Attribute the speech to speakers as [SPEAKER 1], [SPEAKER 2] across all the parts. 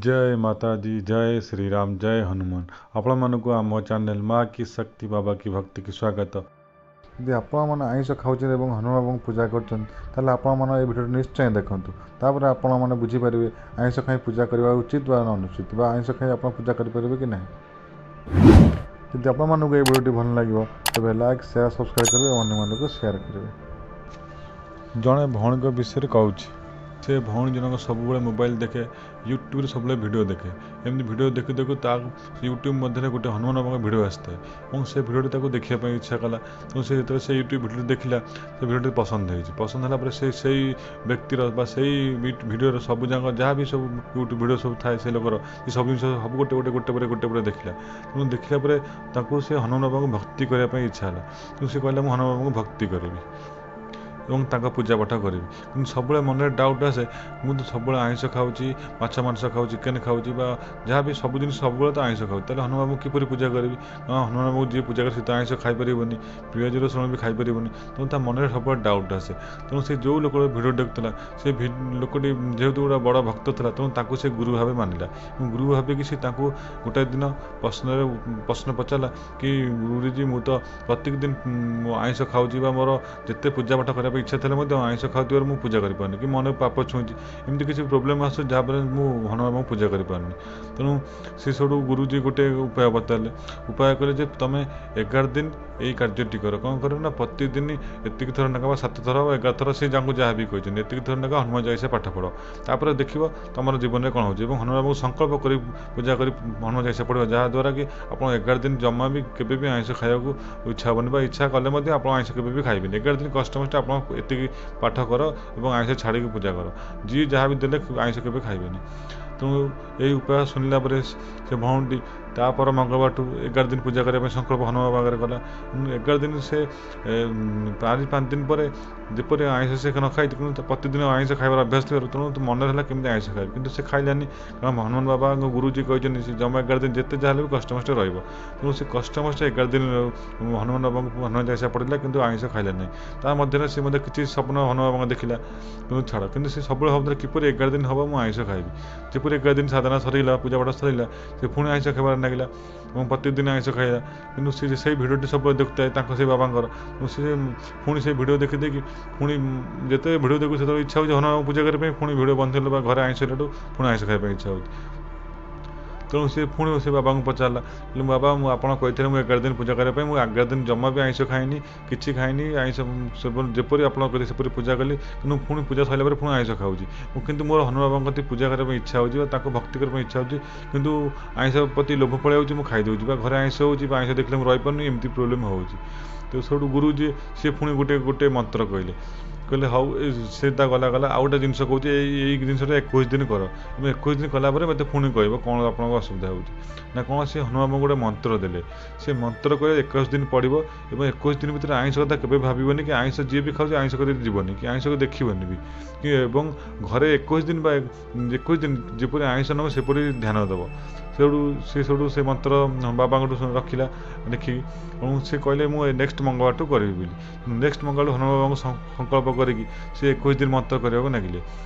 [SPEAKER 1] ଜୟ ମାତାଦି, ଜୟ ଶ୍ରୀରାମ, ଜୟ ହନୁମାନ। ଆପଣମାନଙ୍କୁ ଆମ ଚ୍ୟାନେଲ ମା କି ଶକ୍ତି ବାବା କି ଭକ୍ତି କି ସ୍ୱାଗତ। ଯଦି ଆପଣମାନେ ଆଇଁଷ ଖାଉଛନ୍ତି ଏବଂ ହନୁମାନ ବାବାଙ୍କୁ ପୂଜା କରୁଛନ୍ତି, ତାହେଲେ ଆପଣମାନେ ଏ ଭିଡ଼ିଓଟି ନିଶ୍ଚୟ ଦେଖନ୍ତୁ। ତାପରେ ଆପଣମାନେ ବୁଝିପାରିବେ ଆଇଁଷ ଖାଇ ପୂଜା କରିବା ଉଚିତ ବା ଅନୁଚିତ, ବା ଆଇଁଷ ଖାଇ ଆପଣ ପୂଜା କରିପାରିବେ କି ନାହିଁ। ଯଦି ଆପଣମାନଙ୍କୁ ଏ ଭିଡ଼ିଓଟି ଭଲ ଲାଗିବ, ତେବେ ଲାଇକ୍, ସେୟାର, ସବସ୍କ୍ରାଇବ୍ କରିବେ ଏବଂ ଅନ୍ୟମାନଙ୍କୁ ସେୟାର କରିବେ। ଜଣେ ଭଉଣୀଙ୍କ ବିଷୟରେ କହୁଛି। ସେ ଭଉଣୀ ଜଣକ ସବୁବେଳେ ମୋବାଇଲ ଦେଖେ, ୟୁଟ୍ୟୁବରେ ସବୁବେଳେ ଭିଡ଼ିଓ ଦେଖେ। ଏମିତି ଭିଡ଼ିଓ ଦେଖୁ ଦେଖୁ ତା ୟୁଟ୍ୟୁବ୍ ମଧ୍ୟରେ ଗୋଟେ ହନୁମାନ ବାବାଙ୍କ ଭିଡ଼ିଓ ଆସିଥାଏ ଏବଂ ସେ ଭିଡ଼ିଓଟି ତାକୁ ଦେଖିବା ପାଇଁ ଇଚ୍ଛା କଲା। ତେଣୁ ସେ ଯେତେବେଳେ ସେ ୟୁଟ୍ୟୁବ୍ ଭିଡ଼ିଓଟି ଦେଖିଲା, ସେ ଭିଡ଼ିଓଟି ପସନ୍ଦ ହେଇଛି। ପସନ୍ଦ ହେଲା ପରେ ସେ ସେଇ ବ୍ୟକ୍ତିର ବା ସେଇ ଭିଡ଼ିଓର ସବୁ ଯାକ ଯାହା ବି ସବୁ ୟୁଟ୍ୟୁବ୍ ଭିଡ଼ିଓ ସବୁ ଥାଏ ସେ ଲୋକର, ସେ ସବୁ ଜିନିଷ ସବୁ ଗୋଟେ ଗୋଟେ ଗୋଟେ ପରେ ଗୋଟେ ପରେ ଦେଖିଲା। ତେଣୁ ଦେଖିଲା ପରେ ତାକୁ ସେ ହନୁମାନ ବାବାଙ୍କୁ ଭକ୍ତି କରିବା ପାଇଁ ଇଚ୍ଛା ହେଲା। ତେଣୁ ସେ କହିଲା, ମୁଁ ହନୁମାନ ବାବାଙ୍କୁ ଭକ୍ତି କରିବି ଏବଂ ତାଙ୍କ ପୂଜା ପାଠ କରିବି। କିନ୍ତୁ ସବୁବେଳେ ମନରେ ଡାଉଟ୍ ଆସେ, ମୁଁ ତ ସବୁବେଳେ ଆଇଁଷ ଖାଉଛି, ମାଛ ମାଂସ ଖାଉଛି, ଚିକେନ୍ ଖାଉଛି ବା ଯାହା ବି ସବୁ ଜିନିଷ, ସବୁବେଳେ ତ ଆଇଁଷ ଖାଉଛି, ତାହେଲେ ହନୁମାନ ବାବାଙ୍କୁ କିପରି ପୂଜା କରିବି? କାରଣ ହନୁମାନ ବାବାଙ୍କୁ ଯିଏ ପୂଜା କରେ ସେ ତ ଆଇଁଷ ଖାଇପାରିବନି, ପିଆଜ ରସୁଣ ବି ଖାଇପାରିବନି। ତେଣୁ ତା ମନରେ ସବୁବେଳେ ଡାଉଟ୍ ଆସେ। ତେଣୁ ସେ ଯେଉଁ ଲୋକର ଭିଡ଼ିଓ ଦେଖୁଥିଲା, ସେ ଲୋକଟି ଯେହେତୁ ଗୋଟେ ବଡ଼ ଭକ୍ତ ଥିଲା, ତେଣୁ ତାଙ୍କୁ ସେ ଗୁରୁ ଭାବେ ମାନିଲା ଏବଂ ଗୁରୁ ଭାବିକି ସେ ତାଙ୍କୁ ଗୋଟାଏ ଦିନ ପ୍ରଶ୍ନରେ ପ୍ରଶ୍ନ ପଚାରିଲା କି ଗୁରୁଜୀ, ମୁଁ ତ ପ୍ରତ୍ୟେକ ଦିନ ଆଇଁଷ ଖାଉଛି ବା ମୋର ଯେତେ ପୂଜା ପାଠ କରିବା ପାଇଁ ଇଚ୍ଛା ଥିଲେ ମଧ୍ୟ ଆଇଁଷ ଖାଉଥିବାରୁ ମୁଁ ପୂଜା କରିପାରୁନି, କି ମନରେ ପାପ ଛୁଇଁଛି, ଏମିତି କିଛି ପ୍ରୋବ୍ଲେମ୍ ଆସୁଛି ଯାହାଫଳରେ ମୁଁ ହନୁମାନ ବାବାଙ୍କୁ ପୂଜା କରିପାରୁନି। ତେଣୁ ସେ ସେଇଠୁ ଗୁରୁଜୀ ଗୋଟେ ଉପାୟ ବତାଇଲେ। ଉପାୟ କଲେ ଯେ ତୁମେ 11 ଦିନ ଏଇ କାର୍ଯ୍ୟଟି କର। କ'ଣ କରିବ ନା, ପ୍ରତିଦିନ ଏତିକି ଥର ଲେଖା ବା 7 ଥର ବା 11 ଥର, ସେ ଯାଙ୍କୁ ଯାହା ବି କହିଛନ୍ତି, ଏତିକି ଥର ଲେଖା ହନୁମାନ ଚାଳିଶା ପାଠ ପଢ଼। ତାପରେ ଦେଖିବ ତୁମର ଜୀବନରେ କ'ଣ ହେଉଛି। ଏବଂ ହନୁମାନ ବାବାଙ୍କୁ ସଂକଳ୍ପ କରି ପୂଜା କରି ହନୁମାନ ଚାଳିଶା ପଢ଼ିବ, ଯାହାଦ୍ୱାରା କି ଆପଣ 11 ଦିନ ଜମା ବି କେବେ ବି ଆଇଁଷ ଖାଇବାକୁ ଇଚ୍ଛା ହେବନି, ବା ଇଚ୍ଛା କଲେ ମଧ୍ୟ ଆପଣ ଆଇଁଷ କେବେ ବି ଖାଇବେନି। 11 ଦିନ କଷ୍ଟମଷ୍ଟେ ଆପଣ ଏତିକି ପାଠ କର ଏବଂ ଆଇଁଷ ଛାଡ଼ିକି ପୂଜା କର। ଯିଏ ଯାହା ବି ଦେଲେ ଆଇଁଷ କେବେ ଖାଇବେନି। ତେଣୁ ଏଇ ଉପାୟ ଶୁଣିଲା ପରେ ସେ ଭଉଣୀଟି ତାପର ମଙ୍ଗଳବାରଠୁ 11 ଦିନ ପୂଜା କରିବା ପାଇଁ ସଂକଳ୍ପ ହନୁମାନ ବାବାରେ କଲା। 11 ଦିନ ସେ 4 5 ଦିନ ପରେ ଯେପରି ଆଇଁଷ ସେ ନ ଖାଇ, କିନ୍ତୁ ପ୍ରତିଦିନ ଆଇଁଷ ଖାଇବାର ଅଭ୍ୟାସ ଥିବାରୁ ତେଣୁ ମନରେ ହେଲା କେମିତି ଆଇଁଷ ଖାଇବି। କିନ୍ତୁ ସେ ଖାଇଲାନି, କାରଣ ହନୁମାନ ବାବାଙ୍କ ଗୁରୁଜୀ କହିଛନ୍ତି ସେ ଜମା 11 ଦିନ ଯେତେ ଯାହା ହେଲେ ବି କଷ୍ଟମଷ୍ଟେ ରହିବ। ତେଣୁ ସେ କଷ୍ଟମଷ୍ଟେ 11 ଦିନ ହନୁମାନ ବାବାଙ୍କୁ ହନୁମାନ ଚାଳିଶା ପଢ଼ିଲା, କିନ୍ତୁ ଆଇଁଷ ଖାଇଲା ନାହିଁ। ତା ମଧ୍ୟରେ ସେ ମଧ୍ୟ କିଛି ସ୍ୱପ୍ନ ହନୁମାନ ବାବାଙ୍କ ଦେଖିଲା, କିନ୍ତୁ ଛାଡ଼। କିନ୍ତୁ ସେ ସବୁବେଳେ ଭାବୁଥିଲା କିପରି 11 ଦିନ ହେବ ମୁଁ ଆଇଁଷ ଖାଇବି। ଯେପରି 11 ଦିନ ସାଧନା ସରିଲା, ପୂଜାପାଠ ସରିଲା, ସେ ପୁଣି ଆଇଁଷ ଖାଇବାରେ ଲାଗିଲା ଏବଂ ପ୍ରତିଦିନ ଆଇଁଷ ଖାଇଲା। କିନ୍ତୁ ସେ ସେଇ ଭିଡ଼ିଓଟି ସବୁବେଳେ ଦେଖୁଥାଏ ତାଙ୍କ ସେଇ ବାବାଙ୍କର। ସେ ପୁଣି ସେଇ ଭିଡ଼ିଓ ଦେଖିଦେଇକି ପୁଣି ଯେତେବେଳେ ଭିଡ଼ିଓ ଦେଖୁ ସେତେବେଳେ ଇଚ୍ଛା ହେଉଛି ହନୁମାନ ପୂଜା କରିବା ପାଇଁ। ପୁଣି ଭିଡ଼ିଓ ବନ୍ଦ ହେଲେ ବା ଘରେ ଆଇଁଷ ହେଲାଠୁ ପୁଣି ଆଇଁଷ ଖାଇବା ପାଇଁ ଇଚ୍ଛା ହେଉଛି। ତେଣୁ ସେ ପୁଣି ସେ ବାବାଙ୍କୁ ପଚାରିଲା, କହିଲେ ବାବା, ମୁଁ ଆପଣ କହିଥିଲେ ମୁଁ 11 ଦିନ ପୂଜା କରିବା ପାଇଁ, ମୁଁ 11 ଦିନ ଜମା ବି ଆଇଁଷ ଖାଇନି, କିଛି ଖାଇନି ଆଇଁଷ, ଯେପରି ଆପଣ କହିଲେ ସେପରି ପୂଜା କଲି, କିନ୍ତୁ ପୁଣି ପୂଜା ସରିଲା ପରେ ପୁଣି ଆଇଁଷ ଖାଉଛି ମୁଁ। କିନ୍ତୁ ମୋର ହନୁମାନ ବାବାଙ୍କ ପ୍ରତି ପୂଜା କରିବା ପାଇଁ ଇଚ୍ଛା ହେଉଛି ବା ତାଙ୍କୁ ଭକ୍ତି କରିବା ପାଇଁ ଇଚ୍ଛା ହେଉଛି, କିନ୍ତୁ ଆଇଁଷ ପ୍ରତି ଲୋଭ ପଳେଇ ଯାଉଛି, ମୁଁ ଖାଇଦେଉଛି, ବା ଘରେ ଆଇଁଷ ହେଉଛି ବା ଆଇଁଷ ଦେଖିଲେ ମୁଁ ରହିପାରୁନି, ଏମିତି ପ୍ରୋବ୍ଲେମ୍ ହେଉଛି। ତ ସେଇଠୁ ଗୁରୁଜୀ ସିଏ ପୁଣି ଗୋଟେ ଗୋଟେ ମନ୍ତ୍ର କହିଲେ। କହିଲେ ହଉ, ସେ ତା ଗଲା ଗଲା, ଆଉ ଗୋଟେ ଜିନିଷ କହୁଛି, ଏଇ ଜିନିଷଟା 21 ଦିନ କର ଏବଂ 21 ଦିନ କଲା ପରେ ମୋତେ ପୁଣି କହିବ କ'ଣ ଆପଣଙ୍କ ଅସୁବିଧା ହେଉଛି ନା କ'ଣ। ସେ ହନୁମାନ ଗୋଟେ ମନ୍ତ୍ର ଦେଲେ। ସେ ମନ୍ତ୍ର କହିଲେ 21 ଦିନ ପଡ଼ିବ ଏବଂ 21 ଦିନ ଭିତରେ ଆଇଁଷ କଥା କେବେ ଭାବିବନି, କି ଆଇଁଷ ଯିଏ ବି ଖାଉଛି ଆଇଁଷ କରି ଯିବନି, କି ଆଇଁଷକୁ ଦେଖିବନି ବି କି, ଏବଂ ଘରେ 21 ଦିନ ବା 21 ଦିନ ଯେପରି ଆଇଁଷ ନେବ ସେପରି ଧ୍ୟାନ ଦେବ। ସେଇଠୁ ସେ ସେଇଠୁ ସେ ମନ୍ତ୍ର ବାବାଙ୍କଠୁ ରଖିଲା ଲେଖିକି ଏବଂ ସେ କହିଲେ ମୁଁ ନେକ୍ସଟ ମଙ୍ଗଳବାରଠୁ କରିବି ବୋଲି। ନେକ୍ସଟ ମଙ୍ଗଳବାର ହନୁମାନ ବାବାଙ୍କୁ ସଂକଳ୍ପ କରିକି ସେ 21 ଦିନ ମନ୍ତ୍ର କରିବାକୁ ଲାଗିଲେ।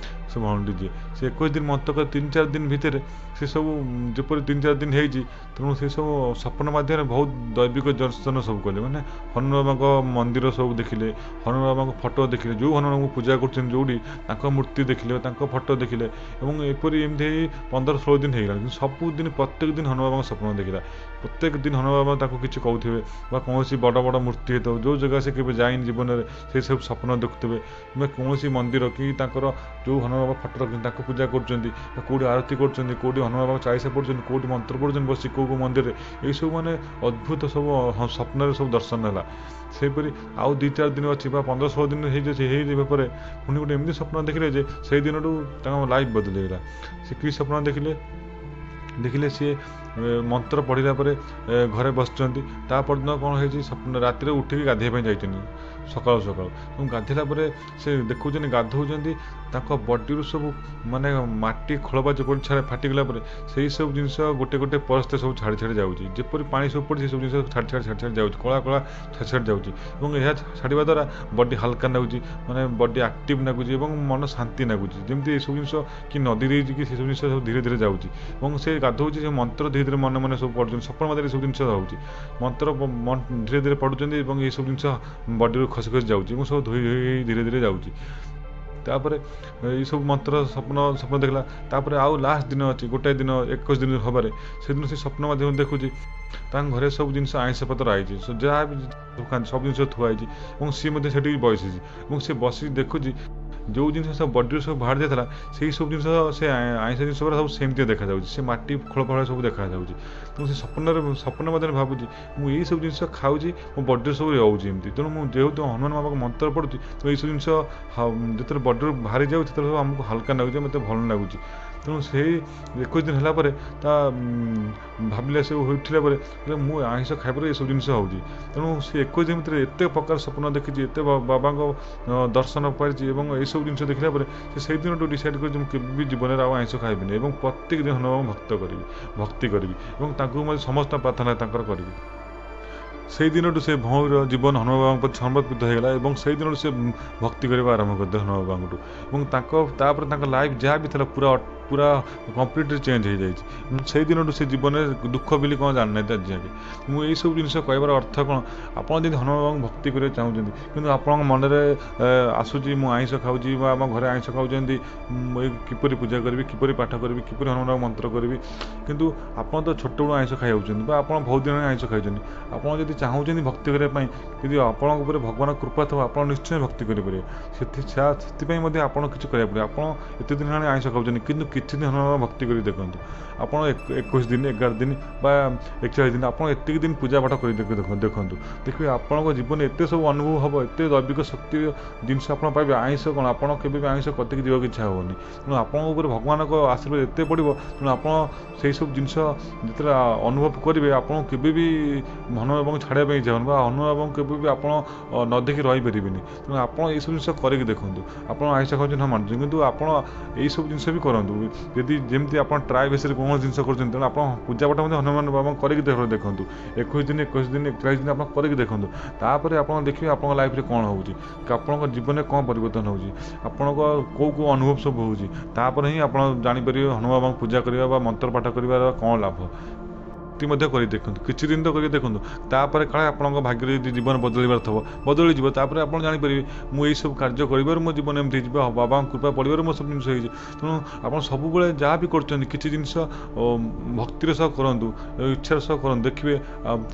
[SPEAKER 1] ସେ ଭଉଣୀଟି ଯିଏ, ସେ 21 ଦିନ ମନ୍ତ୍ର କରି 3 4 ଦିନ ଭିତରେ ସେ ସବୁ ଯେପରି 3 4 ଦିନ ହେଇଛି, ତେଣୁ ସେ ସବୁ ସ୍ୱପ୍ନ ମାଧ୍ୟମରେ ବହୁତ ଦୈବିକ ଦର୍ଶନ ସବୁ କଲେ। ମାନେ ହନୁମାନ ବାବାଙ୍କ ମନ୍ଦିର ସବୁ ଦେଖିଲେ, ହନୁମାନ ବାବାଙ୍କ ଫଟୋ ଦେଖିଲେ, ଯେଉଁ ହନୁମାନଙ୍କୁ ପୂଜା କରୁଛନ୍ତି ଯେଉଁଠି ତାଙ୍କ ମୂର୍ତ୍ତି ଦେଖିଲେ, ତାଙ୍କ ଫଟୋ ଦେଖିଲେ। ଏବଂ ଏପରି ଏମିତି ହେଇ 15 16 ଦିନ ହେଇଗଲା। କିନ୍ତୁ ସବୁଦିନ ପ୍ରତ୍ୟେକ ଦିନ ହନୁମାନ ବାବାଙ୍କ ସ୍ୱପ୍ନ ଦେଖିଲା। ପ୍ରତ୍ୟେକ ଦିନ ହନୁମାନ ବାବା ତାକୁ କିଛି କହୁଥିବେ ବା କୌଣସି ବଡ଼ ବଡ଼ ମୂର୍ତ୍ତି ହେଇଥିବ, ଯେଉଁ ଜାଗା ସେ କେବେ ଯାଇନି ଜୀବନରେ, ସେ ସବୁ ସ୍ୱପ୍ନ ଦେଖୁଥିବେ, କିମ୍ବା କୌଣସି ମନ୍ଦିର କି ତାଙ୍କର ଯେଉଁ ହନୁମାନ ବାବା ଫଟୋ ରଖିଛନ୍ତି ତାଙ୍କୁ ପୂଜା କରୁଛନ୍ତି, ବା କେଉଁଠି ଆରତି କରୁଛନ୍ତି, କେଉଁଠି ହନୁମାନ ବାବା ଚାଳିଶା ପଢ଼ୁଛନ୍ତି, କେଉଁଠି ମନ୍ତ୍ର ପଢ଼ୁଛନ୍ତି ବସି କେଉଁ କେଉଁ ମନ୍ଦିରରେ, ଏଇସବୁ ମାନେ ଅଦ୍ଭୁତ ସବୁ ସ୍ୱପ୍ନରେ ସବୁ ଦର୍ଶନ ହେଲା। ସେହିପରି ଆଉ 2 4 ଦିନ ଅଛି ବା 15 16 ଦିନ ହେଇଯାଇଛି, ହେଇଯିବା ପରେ ପୁଣି ଗୋଟେ ଏମିତି ସ୍ୱପ୍ନ ଦେଖିଲେ ଯେ ସେଇ ଦିନଠୁ ତାଙ୍କ ଲାଇଫ୍ ବଦଳିଗଲା। ସେ କି ସ୍ୱପ୍ନ ଦେଖିଲେ? ଦେଖିଲେ ସିଏ ମନ୍ତ୍ର ପଢ଼ିଲା ପରେ ଘରେ ବସିଛନ୍ତି। ତା ପରଦିନ କ'ଣ ହେଇଛି, ରାତିରେ ଉଠିକି ଗାଧୋଇବା ପାଇଁ ଯାଇଛନ୍ତି ସକାଳୁ ସକାଳୁ, ଏବଂ ଗାଧୋଇଲା ପରେ ସେ ଦେଖୁଛନ୍ତି, ଗାଧୋଉଛନ୍ତି, ତାଙ୍କ ବଡ଼ିରୁ ସବୁ ମାନେ ମାଟି ଖୋଳପା ଯେପରି ଫାଟିଗଲା ପରେ ସେଇ ସବୁ ଜିନିଷ ଗୋଟେ ଗୋଟେ ପରସ୍ତେ ସବୁ ଛାଡ଼ି ଛାଡ଼ି ଯାଉଛି। ଯେପରି ପାଣି ସବୁ ପଡ଼ିଛି, ସେସବୁ ଜିନିଷ ଛାଡ଼ି ଛାଡ଼ି ଛାଡ଼ି ଛାଡ଼ି ଯାଉଛି, କଳା କଳା ଛାଡ଼ି ଛାଡ଼ି ଯାଉଛି। ଏବଂ ଏହା ଛାଡ଼ିବା ଦ୍ୱାରା ବଡ଼ି ହାଲକା ଲାଗୁଛି, ମାନେ ବଡ଼ି ଆକ୍ଟିଭ୍ ଲାଗୁଛି ଏବଂ ମନ ଶାନ୍ତି ଲାଗୁଛି, ଯେମିତି ଏସବୁ ଜିନିଷ କି ନଦୀ ଦେଇଛି କି ସେସବୁ ଜିନିଷ ସବୁ ଧୀରେ ଧୀରେ ଯାଉଛି। ଏବଂ ସେ ଗାଧୋଉଛି, ସେ ମନ୍ତ୍ର ଧୀରେ ଧୀରେ ମନେ ମନେ ସବୁ ପଢ଼ୁଛନ୍ତି। ସପ୍ନ ମଧ୍ୟରେ ଏସବୁ ଜିନିଷ ହେଉଛି, ମନ୍ତ୍ର ଧୀରେ ଧୀରେ ପଢ଼ୁଛନ୍ତି ଏବଂ ଏସବୁ ଜିନିଷ ବଡ଼ିରୁ ଖସି ଖସି ଯାଉଛି ଏବଂ ସବୁ ଧୋଇ ଧୋଇ ଧୀରେ ଧୀରେ ଯାଉଛି। ତାପରେ ଏଇସବୁ ମନ୍ତ୍ର ସ୍ୱପ୍ନ ଦେଖିଲା। ତାପରେ ଆଉ ଲାଷ୍ଟ ଦିନ ଅଛି, ଗୋଟାଏ ଦିନ, 21 ଦିନ ହେବାରେ ସେଦିନ ସେ ସ୍ୱପ୍ନ ମାଧ୍ୟମରେ ଦେଖୁଛି ତାଙ୍କ ଘରେ ସବୁ ଜିନିଷ ଆଇଁଷ ପତ୍ର ଆଇଛି, ଯାହା ବି ସବୁ ଜିନିଷ ଥୁଆ ହେଇଛି ଏବଂ ସିଏ ମଧ୍ୟ ସେଠି ବସିଛି। ଏବଂ ସେ ବସିକି ଦେଖୁଛି ଯେଉଁ ଜିନିଷ ସବୁ ବଡ଼ିରୁ ସବୁ ବାହାରି ଯାଇଥିଲା, ସେଇ ସବୁ ଜିନିଷ, ସେ ଆଇଁଷ ଜିନିଷ ଗୁଡ଼ା ସବୁ ସେମିତିଆ ଦେଖାଯାଉଛି, ସେ ମାଟି ଖୋଳ ଫୋଳ ସବୁ ଦେଖାଯାଉଛି। ତେଣୁ ସେ ସ୍ୱପ୍ନରେ, ସ୍ୱପ୍ନ ମଧ୍ୟରେ ଭାବୁଛି, ମୁଁ ଏଇସବୁ ଜିନିଷ ଖାଉଛି, ମୋ ବଡ଼ିରେ ସବୁ ରହୁଛି ଏମିତି। ତେଣୁ ମୁଁ ଯେହେତୁ ହନୁମାନ ବାବାଙ୍କ ମନ୍ତ୍ର ପଢ଼ୁଛି, ତ ଏଇସବୁ ଜିନିଷ ଯେତେବେଳେ ବଡ଼ିରୁ ବାହାରି ଯାଉଛି, ସେତେବେଳେ ସବୁ ଆମକୁ ହାଲକା ଲାଗୁଛି, ମୋତେ ଭଲ ଲାଗୁଛି। ତେଣୁ ସେଇ 21 ଦିନ ହେଲା ପରେ ତା ଭାବିଲା, ସବୁ ଉଠିଲା ପରେ ମୁଁ ଆଇଁଷ ଖାଇବାରେ ଏସବୁ ଜିନିଷ ହେଉଛି। ତେଣୁ ସେ 21 ଦିନ ଭିତରେ ଏତେ ପ୍ରକାର ସ୍ୱପ୍ନ ଦେଖିଛି, ଏତେ ବାବାଙ୍କ ଦର୍ଶନ କରିଛି ଏବଂ ଏସବୁ ଜିନିଷ ଦେଖିଲା ପରେ ସେ ସେଇ ଦିନଠୁ ଡିସାଇଡ଼୍ କରିଛି, ମୁଁ କେବେ ବି ଜୀବନରେ ଆଉ ଆଇଁଷ ଖାଇବିନି ଏବଂ ପ୍ରତ୍ୟେକ ଦିନ ହନୁମାନଙ୍କୁ ଭକ୍ତ କରିବି, ଭକ୍ତି କରିବି ଏବଂ ତାଙ୍କୁ ମଧ୍ୟ ସମସ୍ତ ପ୍ରାର୍ଥନା ତାଙ୍କର କରିବି। ସେଇ ଦିନଠୁ ସେ ଭଉଣୀର ଜୀବନ ହନୁମାନ ବାବାଙ୍କ ପ୍ରତି ସମର୍ପିତ ହୋଇଗଲା ଏବଂ ସେଇ ଦିନଠୁ ସେ ଭକ୍ତି କରିବା ଆରମ୍ଭ କରିଦେଲେ ହନୁମାନ ବାବାଙ୍କଠୁ। ଏବଂ ତାଙ୍କ ତାପରେ ତାଙ୍କ ଲାଇଫ୍ ଯାହା ବି ଥିଲା ପୁରା ପୁରା କମ୍ପ୍ଲିଟଲି ଚେଞ୍ଜ ହେଇଯାଇଛି। ସେଇ ଦିନଠୁ ସେ ଜୀବନରେ ଦୁଃଖ ବୋଲି କ'ଣ ଜାଣିନାହାନ୍ତି ଆଜି ଯାକେ। ମୁଁ ଏଇସବୁ ଜିନିଷ କହିବାର ଅର୍ଥ କ'ଣ? ଆପଣ ଯଦି ହନୁମାନ ବାବାଙ୍କୁ ଭକ୍ତି କରିବାକୁ ଚାହୁଁଛନ୍ତି, କିନ୍ତୁ ଆପଣଙ୍କ ମନରେ ଆସୁଛି ମୁଁ ଆଇଁଷ ଖାଉଛି ବା ଆମ ଘରେ ଆଇଁଷ ଖାଉଛନ୍ତି, ମୁଁ କିପରି ପୂଜା କରିବି, କିପରି ପାଠ କରିବି, କିପରି ହନୁମାନ ବାବାଙ୍କ ମନ୍ତ୍ର କରିବି? କିନ୍ତୁ ଆପଣ ତ ଛୋଟବେଳୁ ଆଇଁଷ ଖାଇଯାଉଛନ୍ତି ବା ଆପଣ ବହୁତ ଦିନ ଆଇଁଷ ଖାଇଛନ୍ତି। ଆପଣ ଯଦି ଚାହୁଁଛନ୍ତି ଭକ୍ତି କରିବା ପାଇଁ, ଯଦି ଆପଣଙ୍କ ଉପରେ ଭଗବାନଙ୍କ କୃପା ଥିବ, ଆପଣ ନିଶ୍ଚୟ ଭକ୍ତି କରିପାରିବେ। ସେଥିପାଇଁ ମଧ୍ୟ ଆପଣ କିଛି କରିବାକୁ ପଡ଼ିବ। ଆପଣ ଏତେ ଦିନ ହେଲାଣି ଆଇଁଷ ଖାଉଛନ୍ତି, କିନ୍ତୁ କିଛି ଦିନ ହନୁମାନ ଭକ୍ତି କରି ଦେଖନ୍ତୁ। ଆପଣ 21 ଦିନ, 11 ଦିନ ବା 41 ଦିନ, ଆପଣ ଏତିକି ଦିନ ପୂଜା ପାଠ କରି ଦେଖନ୍ତୁ, ଦେଖିବେ ଆପଣଙ୍କ ଜୀବନରେ ଏତେ ସବୁ ଅନୁଭବ ହେବ, ଏତେ ଦୈବିକ ଶକ୍ତି ଜିନିଷ ଆପଣ ପାଇବେ। ଆଇଁଷ କ'ଣ, ଆପଣ କେବେ ବି ଆଇଁଷ କତିକି ଯିବାକୁ ଇଚ୍ଛା ହେବନି। ତେଣୁ ଆପଣଙ୍କ ଉପରେ ଭଗବାନଙ୍କ ଆଶୀର୍ବାଦ ଏତେ ପଡ଼ିବ, ତେଣୁ ଆପଣ ସେଇ ସବୁ ଜିନିଷ ଯେତେବେଳେ ଅନୁଭବ କରିବେ, ଆପଣ କେବେ ବି ହନୁମାନ ବାବାଙ୍କୁ ଛାଡ଼ିବା ପାଇଁ ଇଚ୍ଛା ହେବନି ବା ହନୁମାନ ବାବାଙ୍କୁ କେବେ ବି ଆପଣ ନ ଦେଖି ରହିପାରିବେନି। ତେଣୁ ଆପଣ ଏଇସବୁ ଜିନିଷ କରିକି ଦେଖନ୍ତୁ। ଆପଣ ଆଇଁଷ ଖାଉଛନ୍ତି, ହଁ ମାନୁଛନ୍ତି, କିନ୍ତୁ ଆପଣ ଏଇସବୁ ଜିନିଷ ବି କରନ୍ତୁ। ଯଦି ଯେମିତି ଆପଣ ଟ୍ରାଏ ବେସିସ୍ରେ କୌଣସି ଜିନିଷ କରୁଛନ୍ତି, ତେଣୁ ଆପଣ ପୂଜା ପାଠ ମଧ୍ୟ ହନୁମାନ ବାବାଙ୍କୁ କରିକି ଦେଖନ୍ତୁ। 21 ଦିନ, 21 ଦିନ, 41 ଦିନ ଆପଣ କରିକି ଦେଖନ୍ତୁ। ତାପରେ ଆପଣ ଦେଖିବେ ଆପଣଙ୍କ ଲାଇଫ୍ରେ କ'ଣ ହେଉଛି, ଆପଣଙ୍କ ଜୀବନରେ କ'ଣ ପରିବର୍ତ୍ତନ ହେଉଛି, ଆପଣଙ୍କ କେଉଁ କେଉଁ ଅନୁଭବ ସବୁ ହେଉଛି। ତାପରେ ହିଁ ଆପଣ ଜାଣିପାରିବେ ହନୁମାନ ବାବାଙ୍କୁ ପୂଜା କରିବା ବା ମନ୍ତ୍ର ପାଠ କରିବାର କ'ଣ ଲାଭ। ମଧ୍ୟ କରି ଦେଖନ୍ତୁ, କିଛି ଦିନ ତ କରିକି ଦେଖନ୍ତୁ। ତାପରେ କାଳେ ଆପଣଙ୍କ ଭାଗ୍ୟରେ ଯଦି ଜୀବନ ବଦଳିବାର ଥିବ, ବଦଳିଯିବ। ତାପରେ ଆପଣ ଜାଣିପାରିବେ, ମୁଁ ଏଇସବୁ କାର୍ଯ୍ୟ କରିବାରୁ ମୋ ଜୀବନ ଏମିତି ହେଇଯିବ, ବାବାଙ୍କ କୃପା ପଡ଼ିବାରୁ ମୋ ସବୁ ଜିନିଷ ହେଇଛି। ତେଣୁ ଆପଣ ସବୁବେଳେ ଯାହା ବି କରୁଛନ୍ତି, କିଛି ଜିନିଷ ଭକ୍ତିର ସହ କରନ୍ତୁ, ଇଚ୍ଛାର ସହ କରନ୍ତୁ, ଦେଖିବେ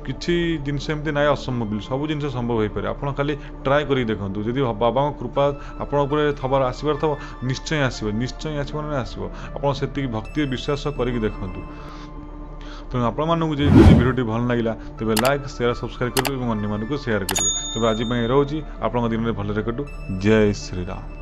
[SPEAKER 1] କିଛି ଜିନିଷ ଏମିତି ନାହିଁ ଅସମ୍ଭବ ବୋଲି, ସବୁ ଜିନିଷ ସମ୍ଭବ ହେଇପାରେ। ଆପଣ ଖାଲି ଟ୍ରାଏ କରିକି ଦେଖନ୍ତୁ। ଯଦି ବାବାଙ୍କ କୃପା ଆପଣଙ୍କ ଉପରେ ଥବାର ଆସିବାର ଥିବ, ନିଶ୍ଚୟ ଆସିବ, ନିଶ୍ଚୟ ଆସିବ ମାନେ ଆସିବ। ଆପଣ ସେତିକି ଭକ୍ତି ବିଶ୍ୱାସ କରିକି ଦେଖନ୍ତୁ। ତେଣୁ ଆପଣମାନଙ୍କୁ ଯଦି ଭିଡ଼ିଓଟି ଭଲ ଲାଗିଲା, ତେବେ ଲାଇକ୍, ସେୟାର, ସବସ୍କ୍ରାଇବ୍ କରିବେ ଏବଂ ଅନ୍ୟମାନଙ୍କୁ ସେୟାର କରିବେ। ତେବେ ଆଜି ପାଇଁ ରହୁଛି। ଆପଣଙ୍କ ଦିନରେ ଭଲରେ କଟୁ। ଜୟ ଶ୍ରୀରାମ।